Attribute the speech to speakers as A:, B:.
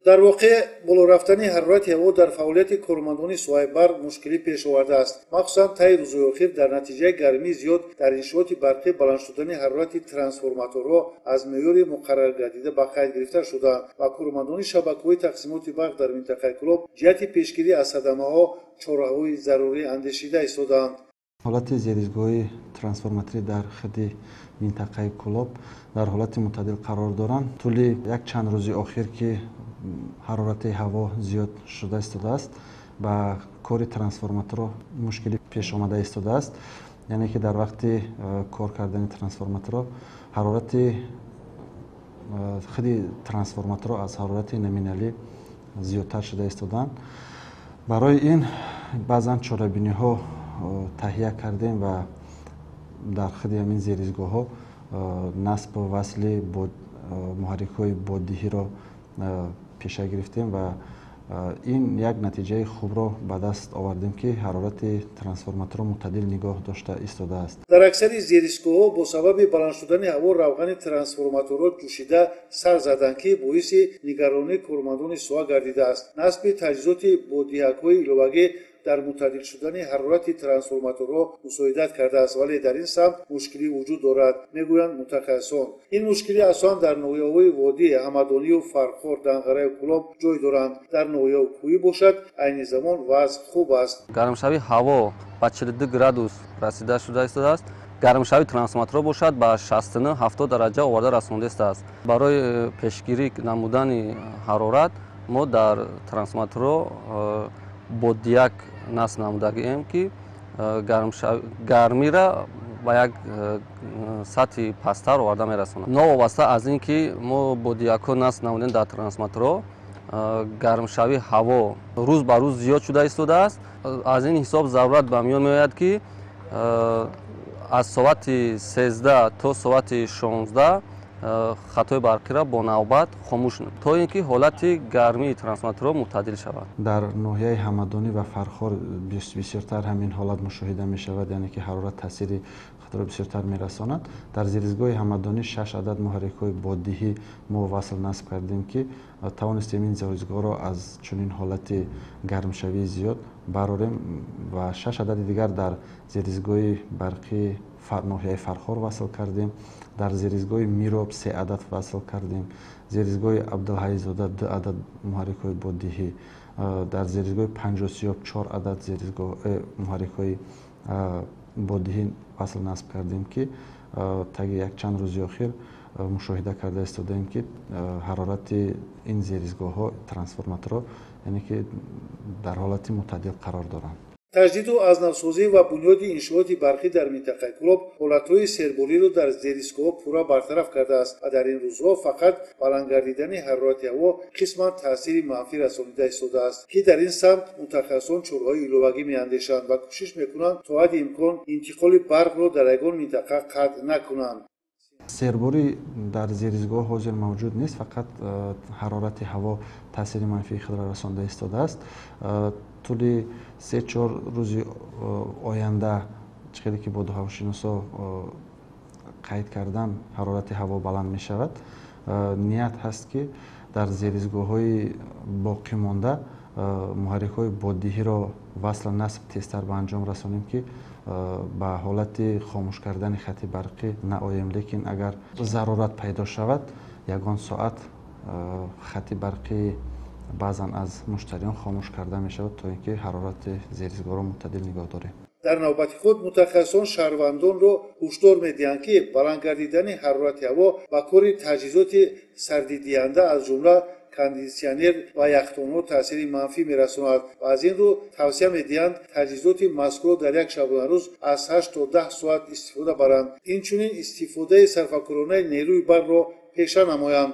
A: Дар воқеъ боло рафтани ҳарорати ҳаво дар фаъолияти кормандони соҳаи барқ мушкилӣ пеш овардааст. Махсусан таи рӯзҳои охир дар натиҷаи гармии зиёд дар иншооти барқӣ баланд шудани ҳарорати трансформаторҳо аз меъёри муқарраргардида ба қайд гирифта шудаанд ва кормандони шабакаҳои тақсимоти барқ дар минтақаи Кӯлоб ҷиҳати пешгирӣ аз садамаҳо чораҳои зарурӣ андешида истодаанд.
B: Ҳолати зеризгоҳи трансформаторӣ дар худи минтақаи Кӯлоб дар ҳолати мӯътадил қарор доранд. Тӯли як чанд рӯзи охир ки ҳарорати ҳаво зиёд шуда истодааст, ба кори трансформаторҳо мушкилӣ пеш омада истодааст. Яъне ки дар вақти кор кардани трансформаторҳо ҳарорати худи трансформаторҳо аз ҳарорати номиналӣ зиёдтар шуда истодаанд. Барои ин баъзан чорабиниҳо таҳия кардем ва дар худи ҳамин зеризгоҳҳо насбу васли муҳаррикҳои боддиҳиро пеша гирифтем ва ин як натиҷаи хубро ба даст овардем, ки ҳарорати трансформаторро мӯътадил нигоҳ дошта истодааст.
A: Дар аксари зеризгоҳҳо бо сабаби баланд шудани ҳаво равғани трансформаторҳо ҷӯшида сар заданд, ки боиси нигаронии кормандони соҳа гардидааст. Насби таҷҳизоти боддиҳакҳои иловагӣ дар мӯътадил шудани ҳарорати трансформаторҳо мусоидат кардааст, вале дар ин самт мушкилӣ вуҷуд дорад, мегӯянд мутахассисон. Ин мушкилӣ асосан дар ноҳияҳои водӣ Ҳамадонию Фархор, Данғараю Кӯлоб ҷой доранд. Дар ноҳияҳои кӯҳӣ бошад, айни замон вазъ хуб аст.
C: Гармшавии ҳаво ба 42 градус расида шуда истодааст. Гармшавии трансформаторҳо бошад ба 69-70 дараҷа оварда расонда истодааст. Барои пешгирӣ намудани ҳарорат мо дар трансформаторҳо боддияк насб намудагием, ки гармиро ба як сатҳи пасттар оварда мерасонад. Новобаста аз ин ки мо боддиякҳо насб намудем дар трансформаторҳо, гармшавии ҳаво рӯз ба рӯз зиёд шуда истодааст. Аз ин ҳисоб зарурат ба миён меояд, ки аз соати 13 то соати 16 хатои барқиро бо навбат хомӯш, то ин ки ҳолати гармии трансформаторҳо мӯътадил шавад.
B: Дар ноҳияи Ҳамадонӣ ва Фархор бисёртар ҳамин ҳолат мушоҳида мешавад, яъне ки ҳарорат таъсири худро бисёртар мерасонад. Дар зеризгоҳи Ҳамадонӣ 6 адад муҳаррикҳои боддиҳӣ мо васл насб кардем, ки тавонистем ин зеризгоҳро аз чунин ҳолати гармшавии зиёд барорем ва 6 адади дигар дар зеризгоҳи барқии ноҳияи Фархор васл кардем. Дар зеризгоҳи Мироб 3 адад васл кардем. Зеризгоҳи Абдулҳайзода 2 адад муҳаррикҳои боддиҳӣ, дар зеризгоҳи Панҷосиёб 4 адад муҳаррикҳои боддиҳӣ васл насб кардем, ки таги якчанд рӯзи охир мушоҳида карда истодаем, ки ҳарорати ин зеризгоҳҳо трансформаторҳо яъне ки дар ҳолати мӯътадил қарор доранд.
A: Таҷдиду азнавсозӣ ва бунёди иншооти барқӣ дар минтақаи Кӯлоб ҳолатҳои сербориро дар зеризгоҳҳо пурра бартараф кардааст ва дар ин рӯзҳо фақат баланд гардидани ҳарорати ҳаво қисман таъсири манфӣ расонида истодааст, ки дар ин самт мутахассисон чораҳои иловагӣ меандешанд ва кӯшиш мекунанд то ҳадди имкон интиқоли барқро дар ягон минтақа қатъ накунанд.
B: Серборӣ дар зеризгоҳ ҳозир мавҷуд нест, фақат ҳарорати ҳаво таъсири манфии худро расонда истодааст. Тӯли 3-4 рӯзи оянда, чӣ хеле ки бодуҳавошиносо қайд кардан, ҳарорати ҳаво баланд мешавад. Ният ҳаст, ки дар зеризгоҳҳои боқӣ монда муҳаррикҳои боддиҳиро васл насб тезтар ба анҷом расонем, ки ба ҳолати хомӯш кардани хати барқӣ наоем. Лекин агар зарурат пайдо шавад, ягон соат хати барқӣ баъзан аз муштариён хомӯш карда мешавад, то ин ки ҳарорати зеризгоҳро мӯътадил нигоҳ дорем.
A: Дар навбати худ мутахассисон шаҳрвандонро ҳушдор медиҳанд, ки баланд гардидани ҳарорати ҳаво ба кори таҷҳизоти сардидиҳанда аз ҷумла кондитсионер ва яхдонҳо таъсири манфӣ мерасонад ва аз ин рӯ тавсия медиҳанд таҷҳизоти мазкурро дар як шабонарӯз аз 8 то 10 соат истифода баранд. Инчунин истифодаи сарфакоронаи нерӯи барқро пеша намоянд.